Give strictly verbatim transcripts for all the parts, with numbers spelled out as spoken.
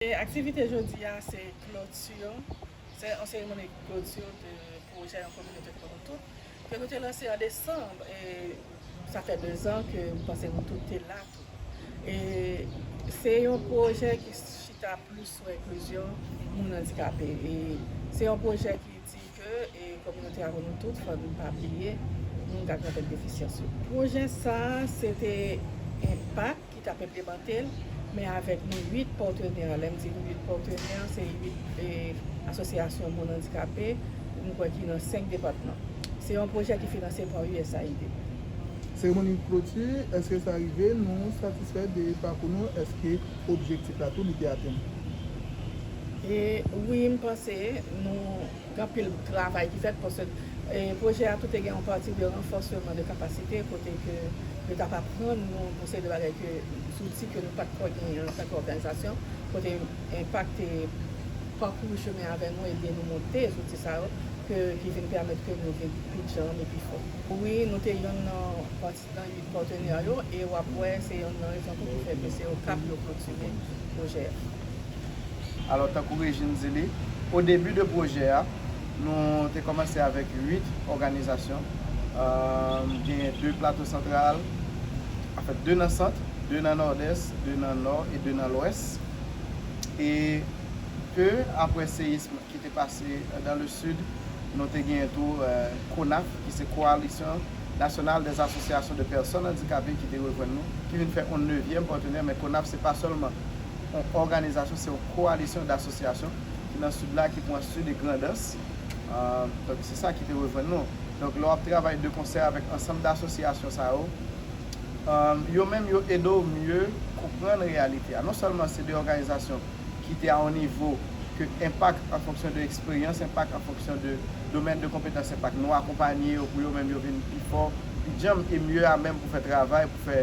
E aktivite jodi a se kloti, se yon seremoni kloti de pwojè yon kominote pou nou tout, ke nou te lanse an desanm, e sa fè dezan ke m panse nou tout te la tou. E se yon pwojè ki chita plis sou enklizyon moun andikape. E se yon pwojè ki di ke, e, kominote a pou nou tout, fò nou pa bliye moun k ak rapèl defisyans yo. Pwojè sa a, se te Enpak ki t ap enplimante l, men avèk nou uit patnè. Lè m di nou uit patnè, se uit, e, asosyasyon moun andikape, m kwè ki nan senk depatman. Se yon pwojè ki finanse pa U S A I D. Seremoni kloti, èske sa rive? Nou satisfè de pakou nou? Èske objektif la tou li te atenn? E wi, m panse nou gen anpil travay ki fèt, paske, e, pwojè a tou te gen yon pati de ranfòsman de kapasite, kote ke yo t ap aprann nou yon seri de bagay, ke zouti ke nou pa t ko genyen antanke òganizasyon, kote Enpak te pakouri chemen avè nou, ede nou monte zouti sa yo, ke, ki vin pèmèt ke nou vin pi djanm e pi fò. Wi, nou te yonn nan pati nan uit patnè yo, e w ap wè se yonn nan rezon tou ki fè ke se Okap yo klotire pwojè a. Alò, tankou Regine di li, o debi de pwojè a, nou te kòmanse avèk uit òganizasyon. Genyen de Plato Santral, anfèt, de nan Sant, de nan Nòdès, de nan Nò e de nan Lwès. E ke apre seyism ki te pase dans le Sud, nou te genyen tou, e, KONAF, ki se Coalition Nationale des Associations de Personnes Handicapées, ki te rejwenn nou, ki vin fè yon nevyèm patnè. Men KONAF se pa sèlman yon òganizasyon, se yon kowalisyon dasosyasyon ki nan Sid la, ki pran Sid e Grandans. Donk, se sa ki te rejwenn nou. Donk, lè w ap travay de konsè avèk ansanm dasosyasyon sa yo, yo menm yo ede w mye konprann reyalite a. Non sèlman se de òganizasyon ki te a yon nivo ke Enpak an fonksyon de eksperyans Enpak, an fonksyon de domèn de konpetans Enpak, nou akonpanye yo pou yo menm yo vin pi fò, pi djanm e mye a menm pou fè travay, pou fè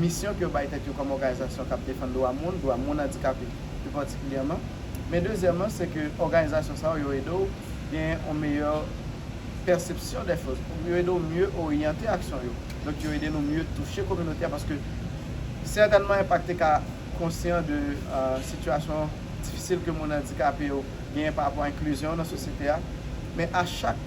misyon ke yo bay tèt yo kòm òganizasyon k ap defann dwa moun, dwa moun andikape pi patikilyèman. Men dezyèmman, se ke òganizasyon sa yo, yo ede w gen yon meyè pèsepsyon dè choz, yo ede w mye oryante aksyon yo. Donk, yo ede nou mye touche kominote a, paske sètènman, Enpak te ka konsyan de sitiyasyon difisil ke moun andikape yo genyen pa rapò a enklizyon yo nan sosyete a. Men a chak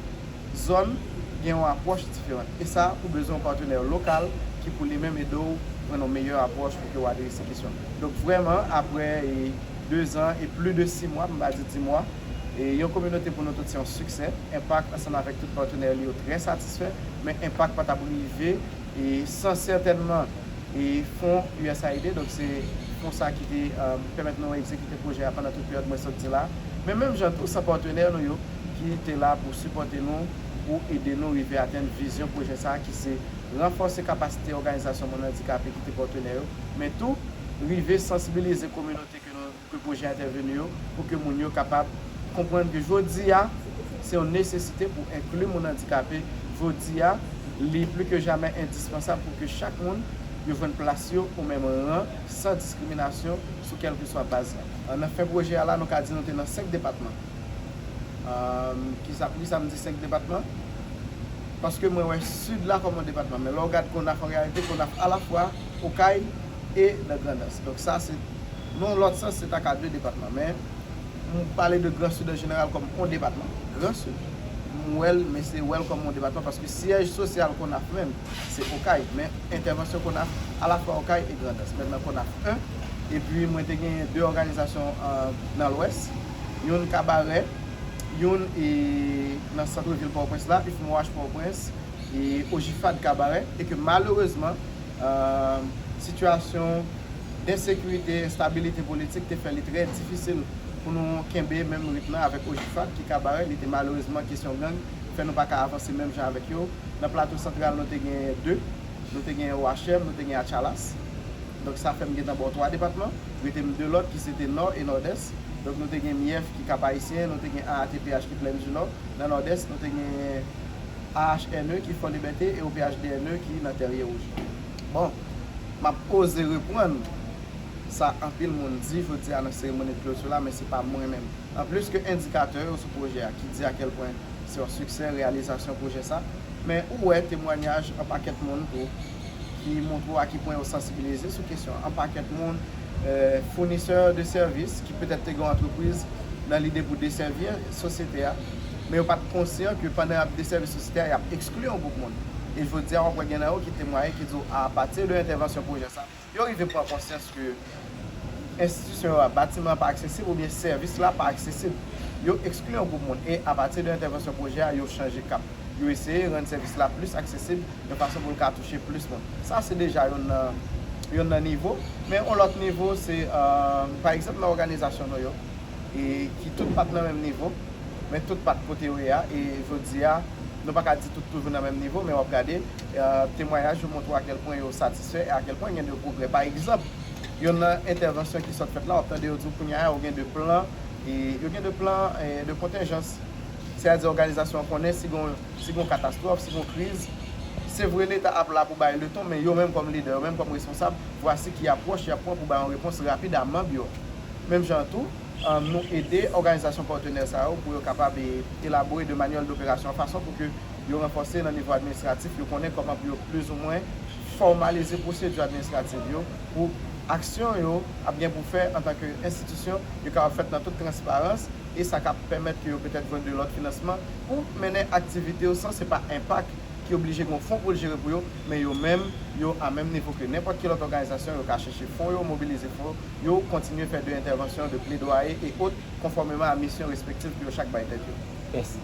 zòn, gen yon apwòch diferan. E sa, ou bezwen yon patnè lokal ki pou li menm ede w pran yon meyè apwòch pou ke w adrese kesyon. Donk, vrèman, apre e, de zan e plis de sis mwa, m pa di dis mwa, e yon kominote pou nou tout se yon siksè. Enpak ansanm avèk tout patnè li yo trè satisfè, men Enpak pa t ap rive e san sètènman e fon U S A I D, donk se fon sa ki te pèmèt nou egzekite pwojè a pandan tout peryòd mwen sot di la. Men menm jan tou san patnè nou yo ki te la pou sipòte nou, pou ede nou rive atenn vizyon pwojè sa ki se ranfòse kapasite òganizasyon moun andikape ki te patnè yo, men tou rive sansibilize kominote ke nou ke pwojè entèveni yo pou ke moun yo kapab konprann ke jodi a se yon nesesite pou enkli moun andikape. Jodi a, li pli ke jamè endispansab pou ke chak moun yo jwenn plas yo o menm ran san diskriminasyon sou kèlkeswa baz la. Nan fen pwojè a la, nou ka di nou te nan senk depatman. Kisa, poukisa m di senk depatman? Paske mwen wè Sid la kòm yon depatman, men lè w gad Konaf an reyalite, Konaf alafwa Okay e nan Grandans. Donk sa se, nan yon lòt sans, se ta ka de depatman, men m pale de Gran Sid an jeneral kòm yon depatman, Gran Sid. M wè l, men se wè l kòm yon depatman paske syèj sosyal Konaf menm se Okay, men entèvansyon Konaf alafwa Okay e Grandans. Mentnan Konaf en, epi mwen te genyen de òganizasyon nan Lwès, youn Kabarè, youn e nan sant vil Pòtoprens la, U F M O H Pòtoprens, e Ojifad Kabarè, e ke malerezman, sitiyasyon densekirite, enstabilite politik te fè li trè difisil pou nou kenbe menm ritm nan avèk Ojifad, ki Kabarè, li te malerezman kesyon gang fè nou pa ka avanse menm jan avèk yo. Nan Plato Santral, nou te gen de, nou te gen O H M, nou te gen Atchalas. Donk sa fè m gentan ba w twa depatman, rete m de lòt ki se te Nò e Nòdès. Donk nou te gen M I F ki Kap Ayisyen, nou te gen A A T P H ki Plèn di Nò. Nan Nòdès, nou te gen A H N E ki Fò Libète e O P H D N E ki nan Tèrye Wouj. Bon, m ap oze reprann sa anpil moun di jodi a nan seremoni kloti la, men se pa mwen menm. Anplis ke endikatè yo sou pwojè a ki di a kèl pwen se yon siksè reyalizasyon pwojè sa, men ou wè temwanyaj yon pakèt moun tou ki montre w a ki pwen yo sansibilize sou kesyon an. Yon pakèt moun fournisè de sèvis ki petèt te gen yon antrepriz nan lide pou desèvi sosyete a, men yo pa t konsyan ke pandan y ap desèvi sosyete a, y ap ekskli yon gwoup moun. E jodi a, w ap wè gen nan yo ki temwaye, ki di w, apati de entèvansyon pwojè sa, yo rive pran konsyans ke enstitisyon yo a, batiman an pa aksesib oubyen sèvis la pa aksesib. Yo ekskli yon gwoup moun e apati de entèvansyon pwojè a, yo chanje kap. Yo eseye rann sèvis la plis aksesib yon fason pou l ka touche plis moun. Sa se deja youn nan, youn nan nivo. Men yon lòt nivo, se, pa egzanp, nan òganizasyon nou yo, e ki tout pa t nan menm nivo, men tout pa t kote yo ye a, e jodi a, nou pa ka di tout toujou nan menm nivo, men w ap gade, temwayaj yo montre w a kèl pwen yo satisfè e a kèl pwen gen de pwogrè. Pa egzanp, youn nan entèvansyon ki sot fèt la, w ap tande yo di w kounye a yo gen de plan, e yo gen de plan de kontenjans. Sètadi òganizasyon an konnen si gen, si gen katastwòf, si gen kriz, se vre Leta ap la pou bay leton, men yo menm kòm lidè, yo menm kòm responsab, vwasi ki apwòch y ap pran pou bay yon repons rapid a manm yo. Menm jan tou, nou ede òganizasyon patnè sa yo pou yo kapab elabore de manyèl doperasyon fason pou ke yo ranfòse nan nivo administratif, yo konnen kòman pou yo plizoumwen fòmalize pwosedi administratif yo pou aksyon yo ap gen pou fè antanke enstitisyon, yo kapab fèt nan tout transparans e sa k ap pèmèt ke yo petèt jwenn de lòt finansman pou mennen aktivite yo san se pa enpak ki oblije gen yon fon pou l jere pou yo, men yo menm, yo a menm nivo ke nenpòt ki lòt òganizasyon, yo ka chèche fon yo, mobilize fon yo, yo kontinye fè de entèvansyon, de pledwaye e ot, konfòmeman a misyon respektif ke yo chak bay tèt yo. Mèsi.